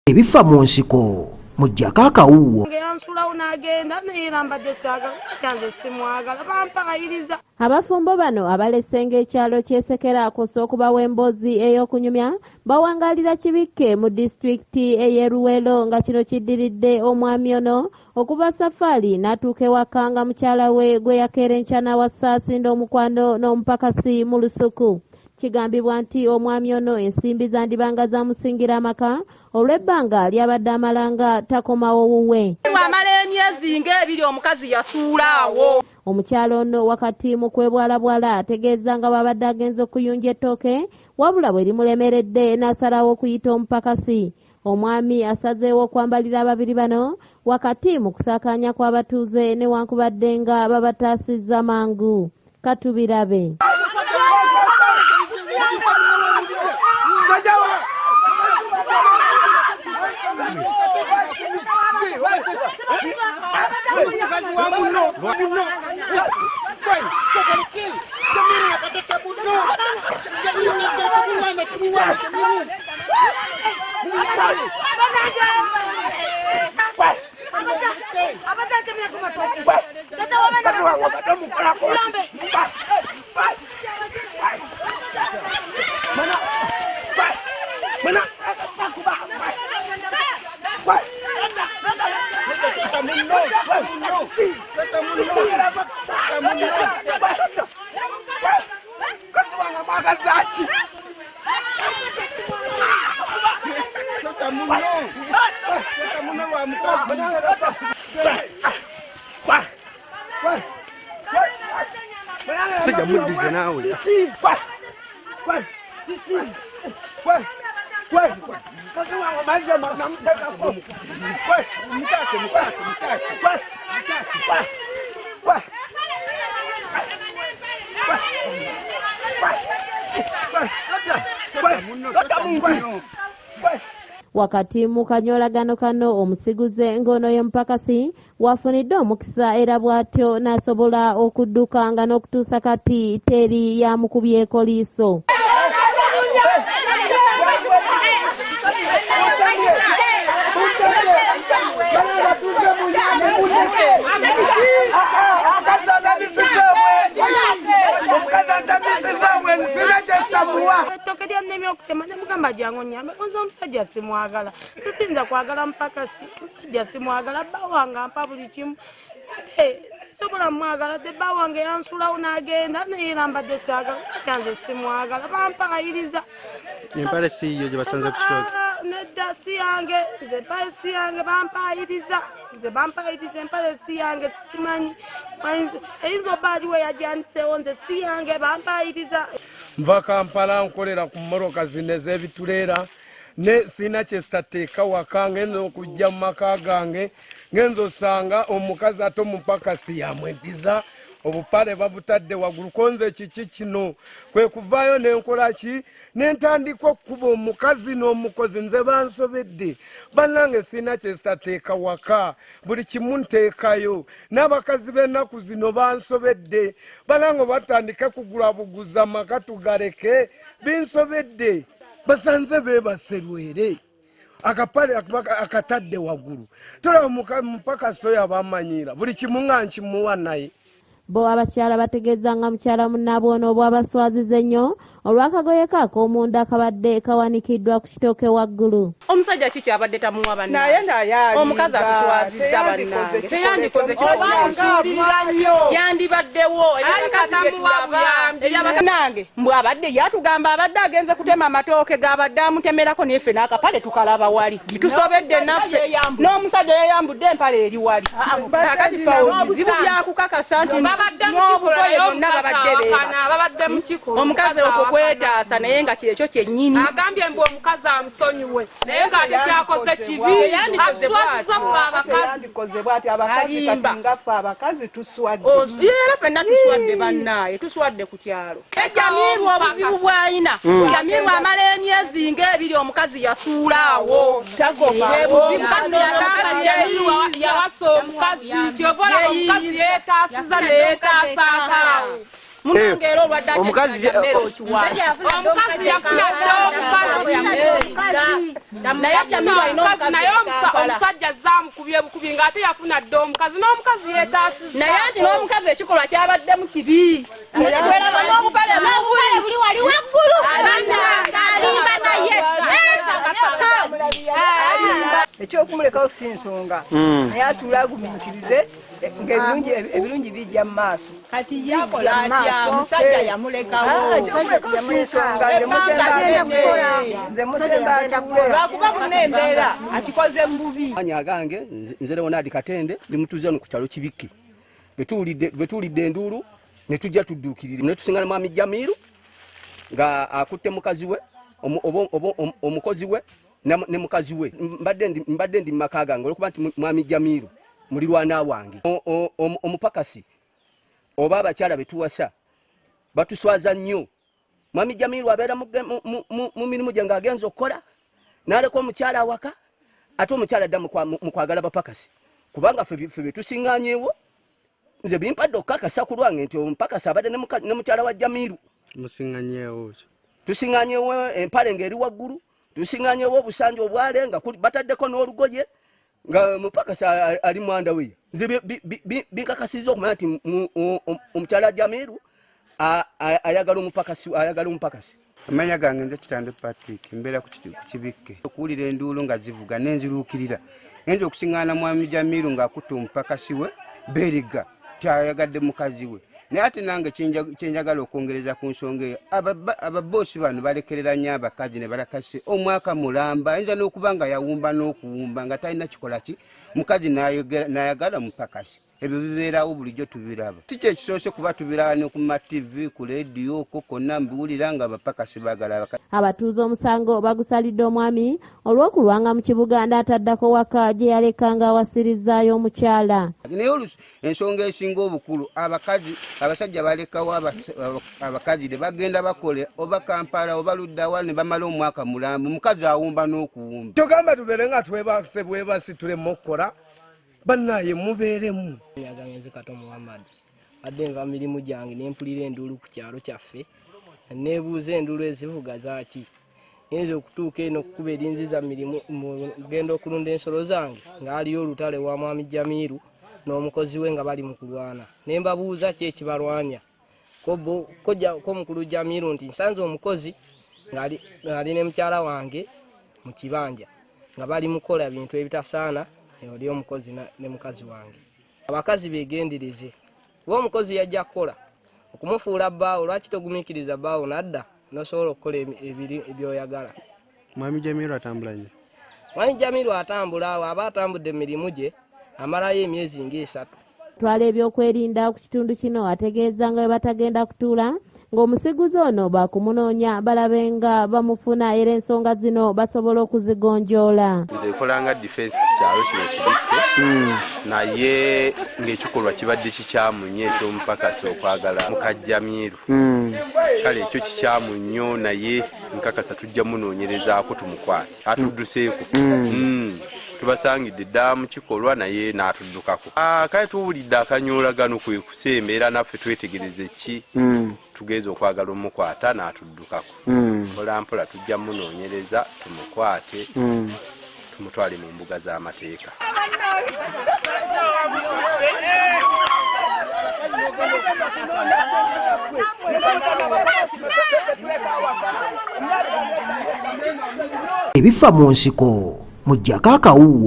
Ebifa mu nsiko muggyako akawuwo. Yansulawo n'agenda naye era mbadde saagala musajja nze simwagala bampayiriza. Abafumbo bano abalese ng'ekyalo ky'e Sekera kw'ossa okubawa emboozi ey'okunyumya bawangaalira Kibikke mu disitulikiti ey'e Luweero nga kino kiddiridde omwami ono okuva safaali n'atuuka ewaka nga mukyala we gwe yakeera enkya n'awasa asinda omukwano n'omupakasi mu lusuku. Kigambibwa nti omwami ono ensimbi zandiba nga zamusingira amaka olw'ebbanga ly'abadde amala nga takomawo wuwe. Amala emyezi ng'ebiri omukazi yasuula awo. Omukyala ono wakati mu kwebwalabwala ategeeza nga bw'abadde agenze okuyunja ettooke wabula bwe limulemeredde n'asalawo okuyita omupakasi. Omwami asazeewo okwambalira ababiri bano wakati mu kusaakaanya kw'abatuuze newankubadde nga babataasizza mangu. Katubirabe. Wakati mu kanyoolagano kano omusiguze ng'ono ye mupakasi wafunidde omukisa era bw'atyo n'asobola okudduka nga n'okutuusa kati teri yamukubyeko liiso. Ettooke lyannemye okutema ne mugamba jangu nnyambe nze omusajja simwagala siyinza kwagala mupakasi omusajja simwagala bba wange ampa buli kimu ate sisobola mwagala te bba wange yansulawo n'agenda naye era mbadde saagala omusajja nze simwagala bampayiriza. Empale si yiyo gye basanze ku kitooke? Nedda si yange nze empale si yange bampayiriza nze bampayiriza empale si yange sikimanyi eyinza obba aliwo yajaniseewo nze si yange bampayiriza. Nva Kampala nkolera ku mmoroka zino ez'ebituleera ne sirina kye sitateeka waka ngenza okujja mu maka gange ngenza osanga omukazi ate omupakasi yamweddiza obupale babutadde waggulu konze kiki kino kwe kuvaayo nenkola ki nentandika okukuba omukazi n'omukozi nze bansobedde bannange sirina kye sitateeka waka buli kimu nteekayo n'abakazi b'ennaku zino bansobedde banange batandike kugula buguza maka tugaleke binsobedde basanze beebase lwere akapale akatadde waggulu tolaba mupaka soya bamanyiira buli kimu nga nkimuwa naye. Bo abakyala bategeeza nga mukyala munnaabwe ono obwabaswaziza ennyo olw'akagoye ke ak'omunda kabadde kawanikiddwa ku kitooke waggulu. Omusajja ki kyabadde tamuwa bannange? Omukazi atuswazizza bannange. Teyandikoze kikolwa. Yandibaddewo ebyabakazi bye tulaba. Ebyabakazi mbu abadde yatugamba abadde agenze kutema amatooke g'abadde amutemerako naye ffe n'akapale tukalaba wali. Bitusobedde naffe. N'omusajja yayambudde empale eri wali. Kaakati ffe awo bizibu byakukakasa nti n'obugoye bonna babadde beebase. Omukazi okwo kwetaasa naye nga kyekyo kyennyini. Agambye mbu omukazi amusonyiwe naye ng'ate kyakoze kibi. Atuswaziza mu abakazi. Alimba. Era ffenna tuswadde bannaaye, tuswadde ku kyalo. Jamiru obuzibu bw'alina. Jamiru amala emyezi ng'ebiri omukazi yasuula awo. Yawasa omukazi ky'ova olaba omukazi yeetaasiza ne yeetaasaako awo. Munange era olwadde ate Omukazi- mmere okiwa. Omukazi yafuna dda omukazi. Naye Jamiru alina Omukazi omukazi naye e Kampala. omusajja zaamukubye bukubi ng'ate yafuna dda omukazi n'omukazi yeetaasizza. Naye anti n'omukazi ekikolwa kyabaddemu kibi. Weraba n'obupale n'obuli buli wali waggulu alimba naye. Ekyokumulekawo si nsonga, naye atuule agumiikirize ng'ebirungi ebirungi bijja mu maaso. Kati yakola atya? Omusajja yamulekawo. Ekyokumulekawo si nsonga, nze musemba nze musemba atuule. Lwakuba buna embeera akikoze mu bubi. Anya agange nze Leonard Katende, ndi mutuuze wano ku kyalo Kibikke. Bwe tuwulidde enduulu ne tujja tudduukirire ne tusingana mwami Jamiru nga akutte mukazi we oba omukozi we ne mukazi we. Mbadde ndi mu maka gange olwokuba nti mwami Jamiru mulirwana wange. Omupakasi oba abakyala be tuwasa batuswaza nnyo. Mwami Jamiru abeera mu mirimu gye ng'agenze okukola n'aleka omukyala awaka, ate omukyala adda mu kwagala bapakasi, kubanga ffe be tusiŋŋaanyeewo. Nze bimpadde okukakasa ku lwange nti omupakasi abadde ne mukyala wa Jamiru. Musiŋŋanyeewo ki? Tusiŋŋaanyeewo empale ng'eri waggulu, tusiŋŋaanyeewo obusanja obwale nga bataddeko n'olugoye nga mupakasi ali mwanda we. Nze binkakasizza okumanya nti omukyala Jamiru ayagala omupakasi, ayagala omupakasi. Amanya gange nze Kitando Patrick, mbeera ku Kibikke. Okuwulira enduulu nga zivuga nenziruukirira, ngenza okusiŋŋaana mwami Jamiru ng'akutte omupakasi we beeriga tyayagadde mukazi we. Naye ate nange kyenjagala okwongereza ku nsonga eyo, ababoosi bano balekerera nnyo abakazi ne balakase omwaka mulamba, ayinza n'okuba nga yawumba n'okuwumba nga talina kikola ki, mukazi n'ayagala mupakasi. Ebyo bibeerawo bulijjo tubiraba, si kyekisoose kuba tubiraba ne ku ma TV, ku leediyo, okwo kwonna mbiwulira nga abapakasi baagala abakazi. Abatuuze omusango bagusalidde omwami olw'okulwanga mu kibuga n'ataddako waka gye yalekanga awasirizaayo omukyala. Naye olusi ensonga esinga obukulu, abakazi abasajja balekawo abakazi ne bagenda bakole oba Kampala oba luddawa ne bamala omwaka mulamba, omukazi awumba n'okuwumba. Togamba tubeere nga twebase bwebasi tuleme okukola, bannaye mubeeremu. Nyagange nze Kato Muhammad, badde nva mirimu gyange ne mpulira enduulu ku kyalo kyaffe, neebuuza enduulu ezivuga zaaki. Nyinza okutuuka eno okukuba erinziza mirimu genda okulunda ensolo zange ng'aliyo olutale wa mwami Jamiru n'omukozi we nga bali mu kulwana. Ne mbabuuza ki ekibalwanya. Ko mukulu Jamiru nti nsanze omukozi ng'ali ne mukyala wange mu kibanja nga bali mukola bintu ebitasaana, oli omukozi ne mukazi wange. Abakazi beegendereze, kuba omukozi yajja kukola okumufuula bbaawo, lwaki togumiikiriza bbaawo n'adda n'osobola okukola ebyoyagala. Mwami Jamiru atambula nnyo. Mwami Jamiru atambula awo, aba atambudde mu mirimu gye amalayo emyezi ng'esatu. Twala ebyokwerinda ku kitundu kino ategeeza nga bwe batagenda kutuula ng'omusiguzi ono baakumunoonya balabe nga bamufuna era ensonga zino basobola okuzigonjoola. Nze nkola nga defense ku kyalo kino Kibikke, naye ng'ekikolwa kibadde kikyamu nnyo eky'omupakasi okwagala muka Jamiru. Kale ekyo kikyamu nnyo, naye nkakasa tujja munoonyerezaako tumukwate atudduseeko. Tubasangidde ddala mu kikolwa naye n'atuddukako. Kale tuwulidde akanyoolagano kwe kusembeera naffe twetegereze ki tugenze okwagala omukwata n'atuddukako. Mpola mpola tujja munoonyereza tumukwate tumutwale mu mbuga z'amateeka. Ebifa mu nsiko muggyako akawuwo.